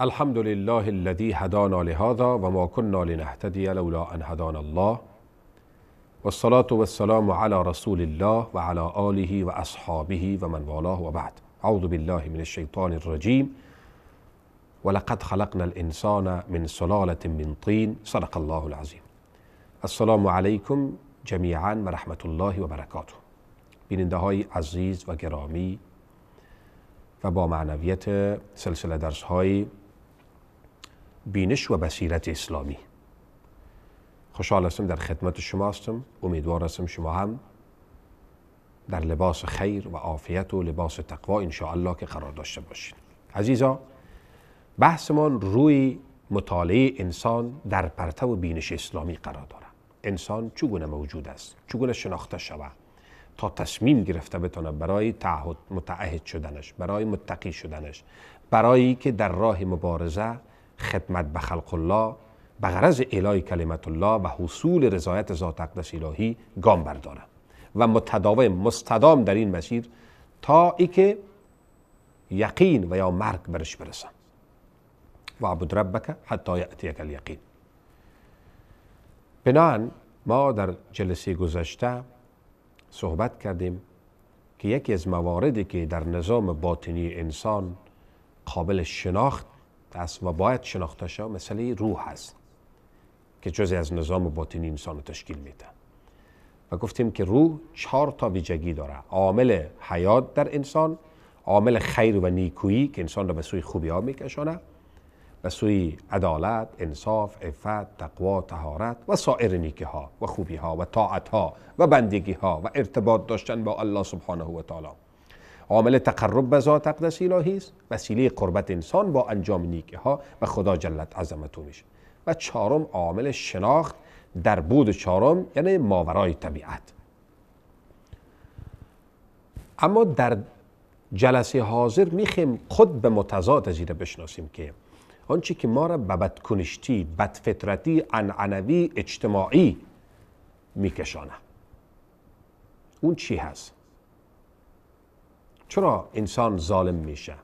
الحمد لله الذي هدانا لهذا وما كنا لنهتدي لولا أن هدانا الله، والصلاة والسلام على رسول الله وعلى آله وأصحابه ومن والاه، وبعد. أعوذ بالله من الشيطان الرجيم. ولقد خلقنا الإنسان من سلالة من طين. صدق الله العظیم. السلام علیکم جمیعا و رحمت الله و برکاته. بیننده های عزیز و گرامی و با معنویت سلسله درس های بینش و بصیرت اسلامی، خوشحال هستم در خدمت شما هستم. امیدوار هستم شما هم در لباس خیر و عافیت و لباس تقوا انشاءالله که قرار داشته باشید. عزیزا، بحثمان روی مطالعه انسان در پرتو بینش اسلامی قرار دارد. انسان چگونه موجود است، چگونه شناخته شود تا تصمیم گرفته بتونه برای تعهد متعهد شدنش، برای متقی شدنش، برای که در راه مبارزه خدمت به خلق الله به غرض اعلای کلمت الله و حصول رضایت ذات اقدس الهی گام برداره و متداوم مستدام در این مسیر تا ای که یقین و یا مرگ برش برسه. وعبد ربک حتی یأتیک الیقین. بنابراین ما در جلسه گذشته صحبت کردیم که یکی از مواردی که در نظام باطنی انسان قابل شناخت است و باید شناخته شود مسئله روح است که جزئی از نظام باطنی انسان رو تشکیل میده. و گفتیم که روح 4 تا ویژگی داره: عامل حیات در انسان، عامل خیر و نیکویی که انسان را به سوی خوبی ها میکشانه، به سوی عدالت، انصاف، عفت، تقوا، طهارت و سایر نیکی ها و خوبی ها و طاعت ها و بندگی ها و ارتباط داشتن با الله سبحانه و تعالی. عامل تقرب به ذات اقدس الهی است، وسیله قربت انسان با انجام نیکی ها و خدا جلت عظمته میشه. و 4 عامل شناخت در بود 4، یعنی ماورای طبیعت. اما در جلسه حاضر میخوایم خود به متضاد از این بشناسیم که آنچه که ما را به بدکنشتی، بدفطرتی، عنعنوی، اجتماعی میکشانه اون چی هست؟ چرا انسان ظالم میشه؟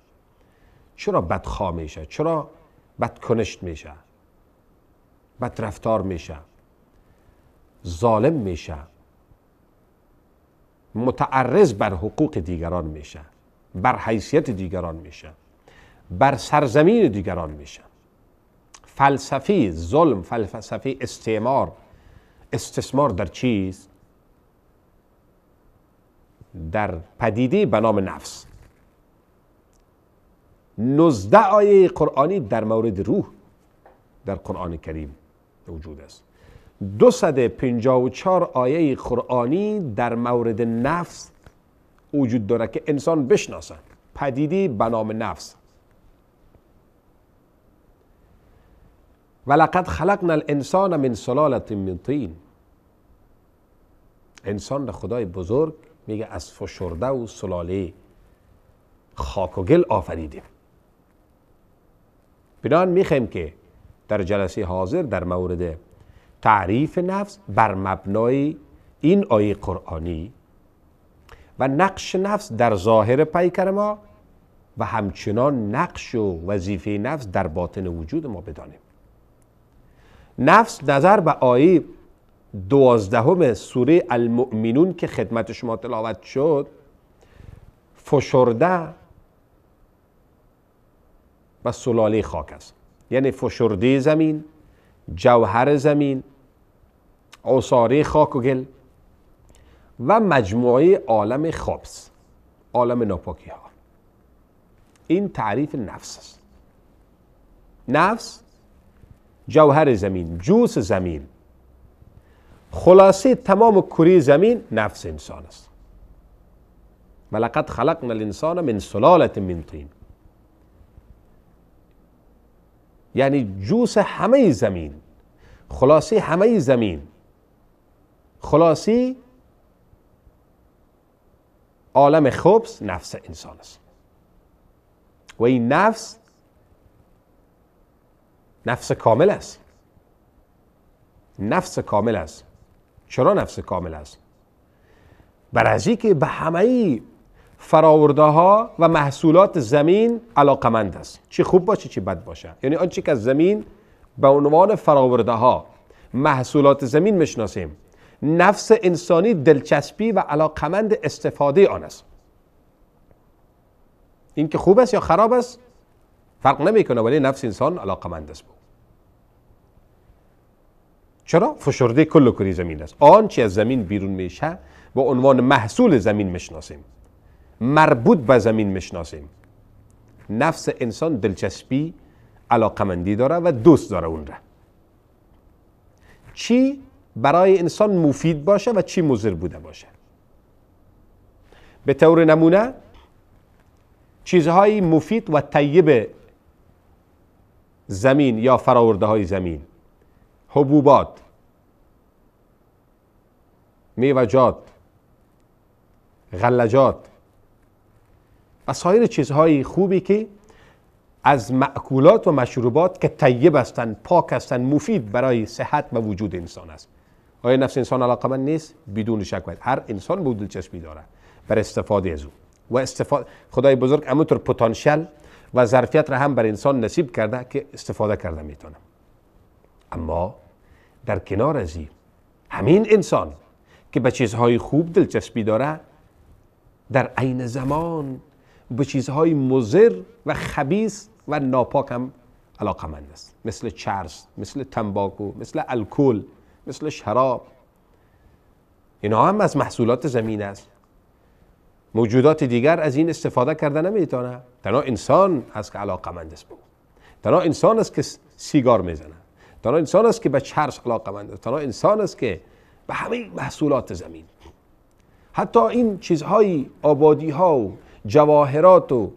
چرا بدخواه میشه؟ چرا بدکنشت میشه؟ بدرفتار میشه؟ ظالم میشه؟ متعرض بر حقوق دیگران میشه، بر حیثیت دیگران میشه، بر سرزمین دیگران میشه. فلسفه ظلم، فلسفه استعمار، استثمار در چیست؟ در پدیده به نام نفس. 19 آیه قرآنی در مورد روح در قرآن کریم موجود است. 254 آیه قرآنی در مورد نفس وجود داره که انسان بشناسه پدیده به نام نفس. ولقد خلقنا الانسان من سلالة من طین. انسان را خدای بزرگ میگه از فشرده و سلاله خاک و گل آفریدیم. بنابراین میخوایم که در جلسه حاضر در مورد تعریف نفس بر مبنای این آیه قرآنی و نقش نفس در ظاهر پیکر ما و همچنان نقش و وظیفه نفس در باطن وجود ما بدانیم. نفس نظر به آیه 12 سوره المؤمنون که خدمت شما تلاوت شد، فشرده و سلاله خاک است. یعنی فشرده زمین، جوهر زمین، عصاره خاک و گل و مجموعه عالم خبث، عالم ناپاکی ها. این تعریف نفس است. نفس جوهر زمین، جوس زمین، خلاصه تمام کره زمین نفس انسان است. ولقد خلقنا الانسان من سلالة من طین، یعنی جوس همه زمین، خلاصه همه زمین، خلاصه عالم خبث نفس انسان است. و این نفس نفس کامل است. نفس کامل است. چرا نفس کامل است؟ برای که به همه فراورده ها و محصولات زمین علاقمند است، چی خوب باشه چی بد باشه. یعنی آنچه که از زمین به عنوان فراورده ها، محصولات زمین میشناسیم، نفس انسانی دلچسپی و علاقمند استفاده آن است. این که خوب است یا خراب است فرق نمیکنه، ولی نفس انسان علاقمند است. چرا؟ فشرده کل کره زمین است. آنچه از زمین بیرون میشه به عنوان محصول زمین میشناسیم، مربوط به زمین میشناسیم. نفس انسان دلچسپی، علاقمندی داره و دوست داره اون را. چی برای انسان مفید باشه و چی مضر بوده باشه. به طور نمونه چیزهای مفید و طیب زمین یا فراورده های زمین، حبوبات، میوه‌جات، غلجات و سایر چیزهای خوبی که از مأکولات و مشروبات که طیب هستند، پاک هستند، مفید برای صحت و وجود انسان است. آیا نفس انسان علاقمند نیست؟ بدون شک باید هر انسان به دلچسپی داره بر استفاده از او و استفاده. خدای بزرگ همونطور پتانسیل و ظرفیت را هم بر انسان نصیب کرده که استفاده کرده میتونه. اما در کنار از این، همین انسان که به چیزهای خوب دلچسپی داره، در عین زمان به چیزهای مضر و خبیث و ناپاک هم علاقمند است، مثل چرس، مثل تنباکو، مثل الکل، مثل شراب. اینا هم از محصولات زمین است. موجودات دیگر از این استفاده کرده نمیتونه. تنها انسان هست که علاقمند است به او. تنها انسان است که سیگار میزنه، تنها انسان است که به چرس علاقمند است، تنها انسان است که به همه محصولات زمین، حتی این چیزهای آبادی ها و جواهرات و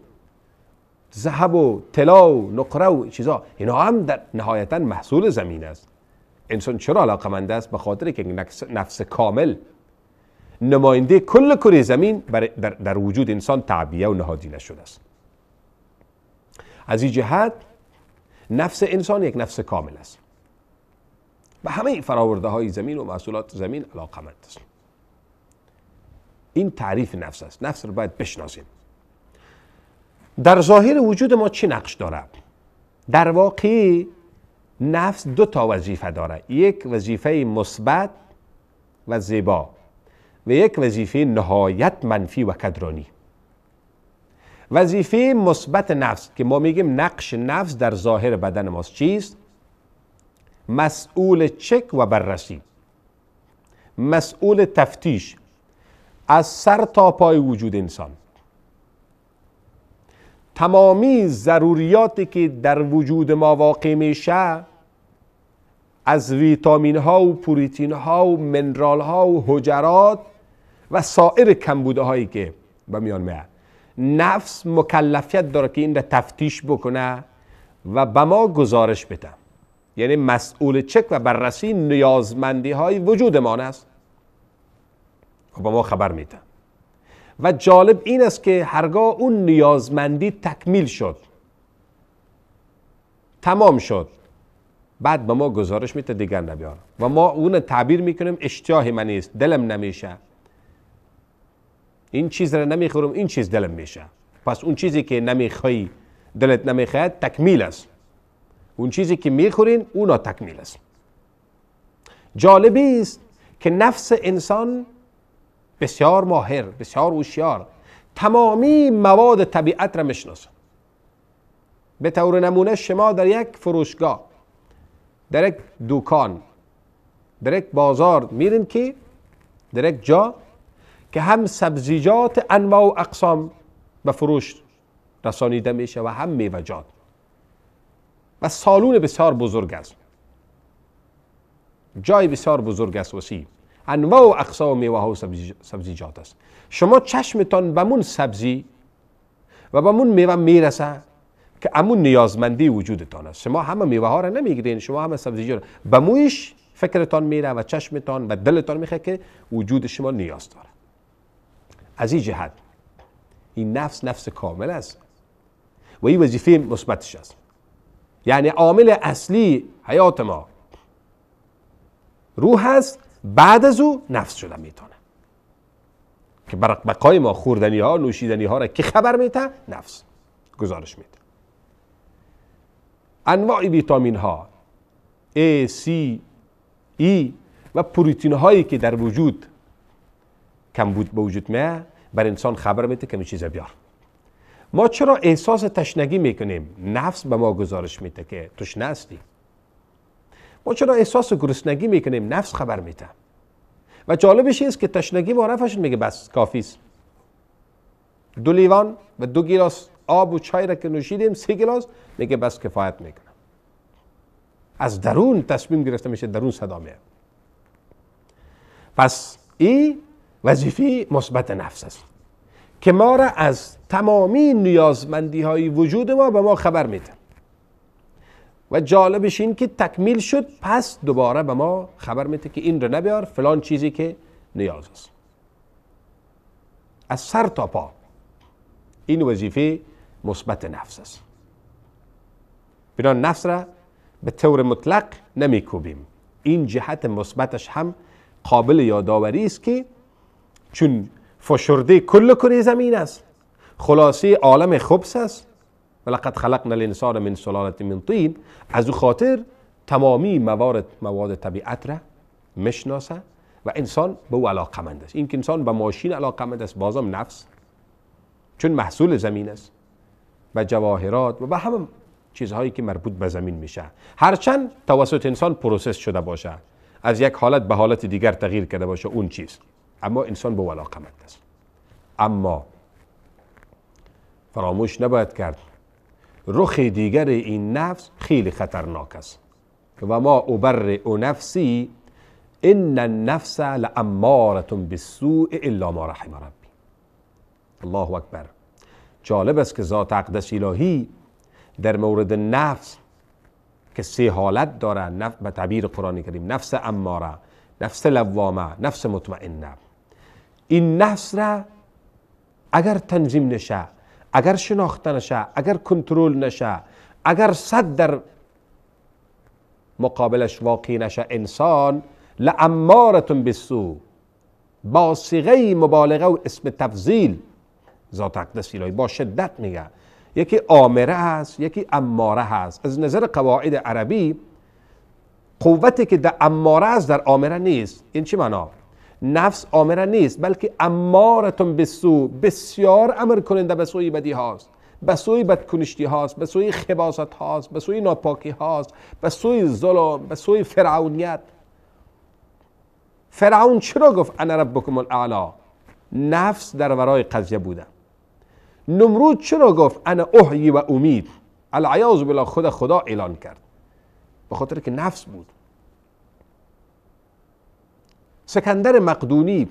ذهب و طلا و نقره و چیزها، اینا هم در نهایتا محصول زمین است. انسان چرا علاقمند است؟ به خاطر که نفس کامل نماینده کل کره زمین در وجود انسان تعبیه و نهادینه شده است. از این جهت نفس انسان یک نفس کامل است، به همه فراورده های زمین و محصولات زمین علاقمند است. این تعریف نفس است. نفس رو باید بشناسیم. در ظاهر وجود ما چی نقش داره؟ در واقع نفس دو تا وظیفه داره، یک وظیفه مثبت و زیبا و یک وظیفه نهایت منفی و کدرانی. وظیفه مثبت نفس که ما میگیم نقش نفس در ظاهر بدن ماست چیست؟ مسئول چک و بررسی، مسئول تفتیش از سر تا پای وجود انسان. تمامی ضروریاتی که در وجود ما واقع میشه، از ویتامین ها و پروتئین ها و منرال ها و حجرات و سایر کمبوده هایی که به میان میاد، نفس مکلفیت داره که این را تفتیش بکنه و به ما گزارش بده. یعنی مسئول چک و بررسی نیازمندی های وجودمان است و به ما خبر میده. و جالب این است که هرگاه اون نیازمندی تکمیل شد، تمام شد، بعد به ما گزارش میده دیگر نبیار و ما اون تعبیر میکنیم اشتیاه من نیست، دلم نمیشه، این چیز را نمیخورم، این چیز دلم میشه. پس اون چیزی که نمیخوای، دلت نمیخواد، تکمیل است. اون چیزی که میخورین اونا تکمیل است. جالبی است که نفس انسان بسیار ماهر، بسیار هوشیار، تمامی مواد طبیعت را میشناسه. به طور نمونه شما در یک فروشگاه، در یک دکان، در یک بازار میرین که در یک جا که هم سبزیجات انواع و اقسام به فروش رسانیده میشه و هم میوه‌جات، و سالون بسیار بزرگ است، جای بسیار بزرگ است، وسیع، انواع و اقسام میوه ها و سبزیجات است. شما چشمتان به مون سبزی و به مون میوه میرسه که امون نیازمندی وجودتان است. شما همه میوه ها را نمیگیرین، شما همه سبزیجات به مویش فکرتان میره و چشمتان و دلتان میخواد که وجود شما نیاز داره. از این جهت این نفس، نفس کامل است و این وظیفه مثبتش است. یعنی عامل اصلی حیات ما روح است، بعد از او نفس شده میتونه. که بر بقای ما خوردنی ها، نوشیدنی ها را کی خبر میده؟ نفس گزارش میده. انواع ویتامین ها A, C, E و پروتئین هایی که در وجود کمبود به وجود میاد بر انسان خبر میده که چیز بیار. ما چرا احساس تشنگی میکنیم؟ نفس به ما گزارش میده که تشنه هستی. ما چرا احساس گرسنگی میکنیم؟ نفس خبر میده. و جالبش این است که تشنگی ما رفعش میگه بس کافی است. 2 لیوان و 2 گیلاس آب و چای را که نوشیدیم، 3 گیلاس، میگه بس کفایت میکنه. از درون تصمیم گرفته میشه، درون صدا میاد. پس این وظیفه مثبت نفس است که ما را از تمامی نیازمندی های وجود ما به ما خبر میده. و جالبش این که تکمیل شد، پس دوباره به ما خبر میده که این رو نبیار، فلان چیزی که نیاز است. از سر تا پا این وظیفه مثبت نفس است. بنا نفس را به طور مطلق نمیکوبیم. این جهت مثبتش هم قابل یادآوری است که چون فشرده کل کره زمین است، خلاصه عالم خبث است، ولقد خلقنا الانسان من سلالة من طین، از او خاطر تمامی مواد طبیعت را میشناسه و انسان به او علاقمند است. این که انسان به ماشین علاقمند است، بازم نفس، چون محصول زمین است، به جواهرات و به همه چیزهایی که مربوط به زمین میشه، هرچند توسط انسان process شده باشه، از یک حالت به حالت دیگر تغییر کرده باشه اون چیز، اما انسان به او علاقمند است. اما فراموش نباید کرد رخ دیگر این نفس خیلی خطرناک است. و ما ابرئ نفسی ان النفس لاماره بالسوء الا ما رحم ربی. الله اکبر. جالب است که ذات اقدس الهی در مورد نفس که 3 حالت داره، نفس به تعبیر قرآن کریم، نفس اماره، نفس لوامه، نفس مطمئنه، این نفس را اگر تنظیم نشه، اگر شناخته نشه، اگر کنترل نشه، اگر صد در مقابلش واقع نشه، انسان لاماره بالسوء، با صیغه مبالغه و اسم تفضیل ذات اقدس الهی با شدت میگه، یکی آمره هست، یکی اماره هست. از نظر قواعد عربی قوتی که در اماره است در آمره نیست. این چی معنا؟ نفس آمره نیست، بلکه امارتون بالسوء، بسیار امر کننده به سوی بدی هاست، به سوی بدکنشتی هاست، به سوی خباثت هاست، به سوی ناپاکی هاست، به سوی ظلم، به سوی فرعونیت. فرعون چرا گفت انا ربکم الاعلی؟ نفس در ورای قضیه بوده. نمرود چرا گفت انا احیی و امیت؟ العیاذ بالله، خود خدا اعلان کرد، به خاطر که نفس بود. سکندر مقدونی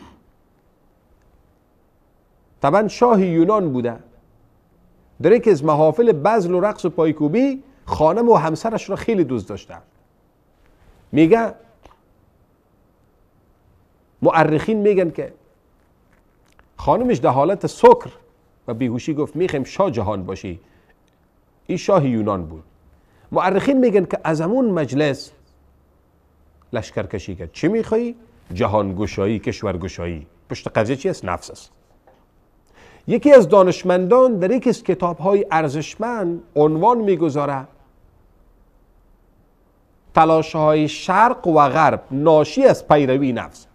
طبعا شاه یونان بوده، در یکی از محافل بذل و رقص و پایکوبی خانم و همسرش را خیلی دوست داشته. میگه مؤرخین میگن که خانمش در حالت سکر و بیهوشی گفت میخوایم شاه جهان باشی. این شاه یونان بود. مؤرخین میگن که از همون مجلس لشکرکشی کرد. چی میخوایی؟ جهانگشایی، کشورگشایی. پشت قضیه چی است؟ نفس است. یکی از دانشمندان در یکی از کتاب‌های ارزشمند عنوان میگذاره تلاش‌های شرق و غرب ناشی از پیروی نفس.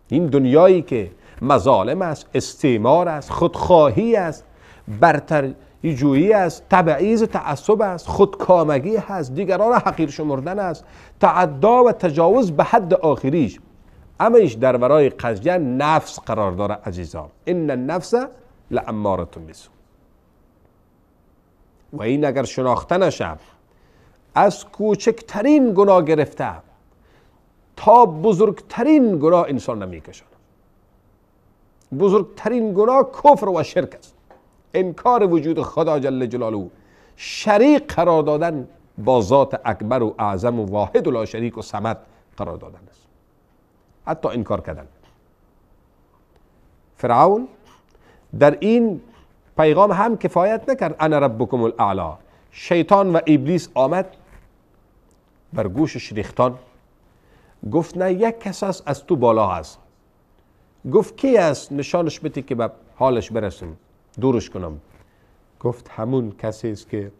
این دنیایی که مظالم است، استعمار است، خودخواهی است، برتری جویی است، تبعیض تعصب است، خودکامگی هست، دیگران را حقیر شمردن است، تعدا و تجاوز به حد آخریش، اما ایش در ورای قضیه نفس قرار داره عزیزان. ان النفس لاماره بالسوء. و این اگر شناخته نشه، از کوچکترین گناه گرفته تا بزرگترین گناه انسان نمیکشند. بزرگترین گناه کفر و شرک است، انکار وجود خدا جل جلاله، شریک قرار دادن با ذات اکبر و اعظم و واحد و لا شریک و صمد قرار دادن است، حتی انکار کردن. فرعون در این پیغام هم کفایت نکرد، انا ربکم الاعلی. شیطان و ابلیس آمد بر گوشش ریختان، گفت نه یک کس است از تو بالا هست، گفت کی است؟ نشانش بده که به حالش برسم، دورش کنم. گفت همون کسی است که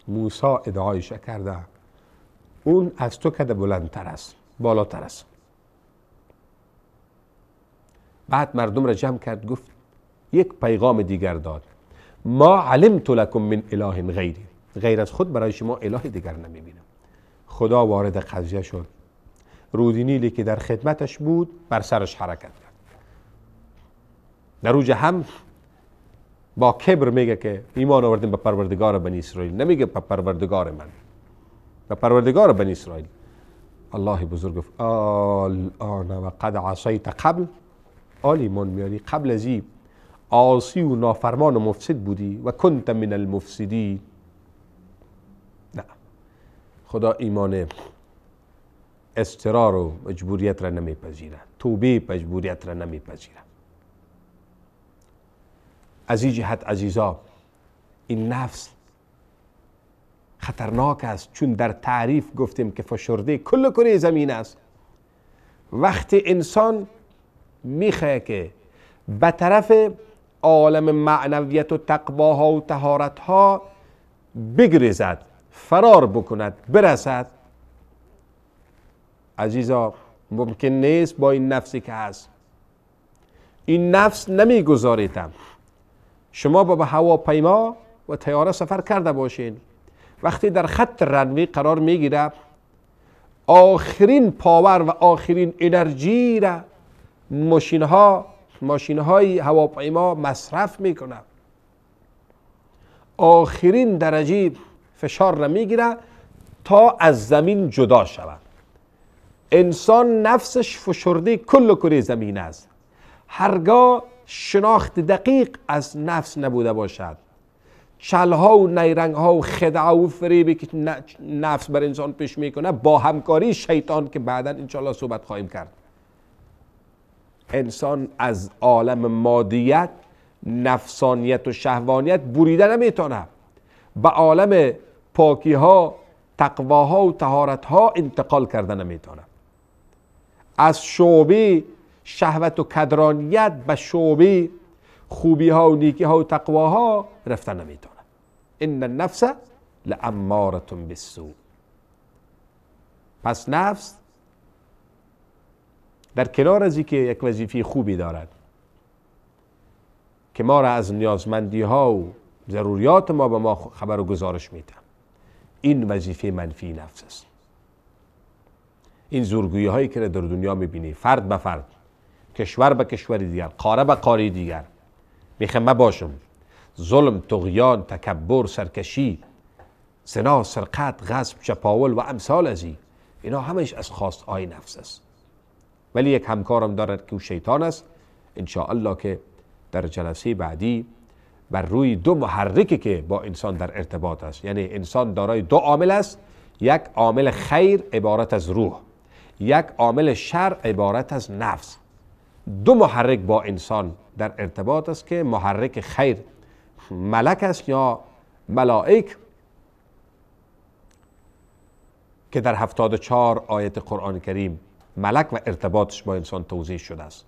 موسی ادعایش کرده، اون از تو کده بلندتر است، بالاتر است. بعد مردم را جمع کرد، گفت یک پیغام دیگر داد: ما علمت لکم من اله غیری، غیر از خود برای شما اله دیگر نمیبینم. خدا وارد قضیه شد. رودینیلی که در خدمتش بود بر سرش حرکت کرد. در اوج هم با کبر میگه که ایمان آوردیم به پروردگار بنی اسرائیل، نمیگه به پروردگار من، به پروردگار بنی اسرائیل. الله بزرگ گفت آلآن و قد عصیت قبل، آل ایمان میاری، قبل از این عاصی و نافرمان و مفسد بودی، و کنت من المفسدین. نه، خدا ایمان اضطرار و مجبوریت را نمیپذیره، توبه مجبوریت را نمیپذیره. از این جهت عزیزا این نفس خطرناک است، چون در تعریف گفتیم که فشرده کل کره زمین است. وقتی انسان میخواه که به طرف عالم معنویت و تقواها و طهارتها بگریزد، فرار بکند، برسد، عزیزا ممکن نیست با این نفسی که هست. این نفس نمیگذاریدم. شما با هواپیما و طیاره سفر کرده باشین، وقتی در خط runway قرار میگیره، آخرین power و آخرین انرژی را ماشین های هواپیما مصرف میکنه، آخرین درجه فشار را میگیره تا از زمین جدا شود. انسان نفسش فشرده کل کره زمین است. هرگاه شناخت دقیق از نفس نبوده باشد، چلها و نیرنگ ها و خدعه و فریبی که نفس بر انسان پیش میکنه با همکاری شیطان که بعدا انشاءالله صحبت خواهیم کرد، انسان از عالم مادیت، نفسانیت و شهوانیت بریده نمیتونه، به عالم پاکی ها، تقواها و طهارت ها انتقال کرده نمیتونه. از شعبه شهوت و کدرانیت به شعبه خوبی ها و نیکی ها و تقواها رفته نمیتونه. ان النفس لاماره بالسوء. پس نفس در کنار از اینکه یک وظیفه خوبی دارد که ما را از نیازمندی ها و ضروریات ما به ما خبر و گزارش میده، این وظیفه منفی نفس است. این زورگویی هایی که در دنیا میبینی، فرد به فرد، کشور به کشور دیگر، قاره به قاره دیگر، میخوام باشم، ظلم، طغیان، تکبر، سرکشی، زنا، سرقت، غصب، چپاول و امثال از اینا همش از خواست های نفس است. ولی یک همکارم دارد که او شیطان است. انشاءالله که در جلسه بعدی بر روی دو محرکی که با انسان در ارتباط است، یعنی انسان دارای دو عامل است، یک عامل خیر عبارت از روح، یک عامل شر عبارت از نفس. دو محرک با انسان در ارتباط است که محرک خیر ملک است یا ملائک که در 74 آیت قرآن کریم ملک و ارتباطش با انسان توضیح شده است،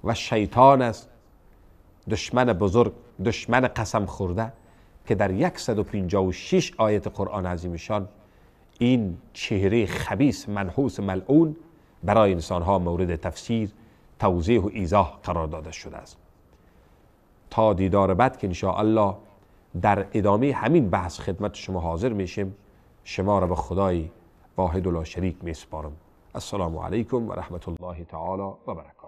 و شیطان است، دشمن بزرگ، دشمن قسم خورده که در 156 آیت قرآن عظیمشان این چهره خبیث، منحوس، ملعون برای انسانها مورد تفسیر، توضیح و ایضاح قرار داده شده است. تا دیدار بعد که انشاءالله در ادامه همین بحث خدمت شما حاضر میشیم، شما را به خدای واحد و لا شریک می سپارم. السلام علیکم و رحمت الله تعالی و برکاته.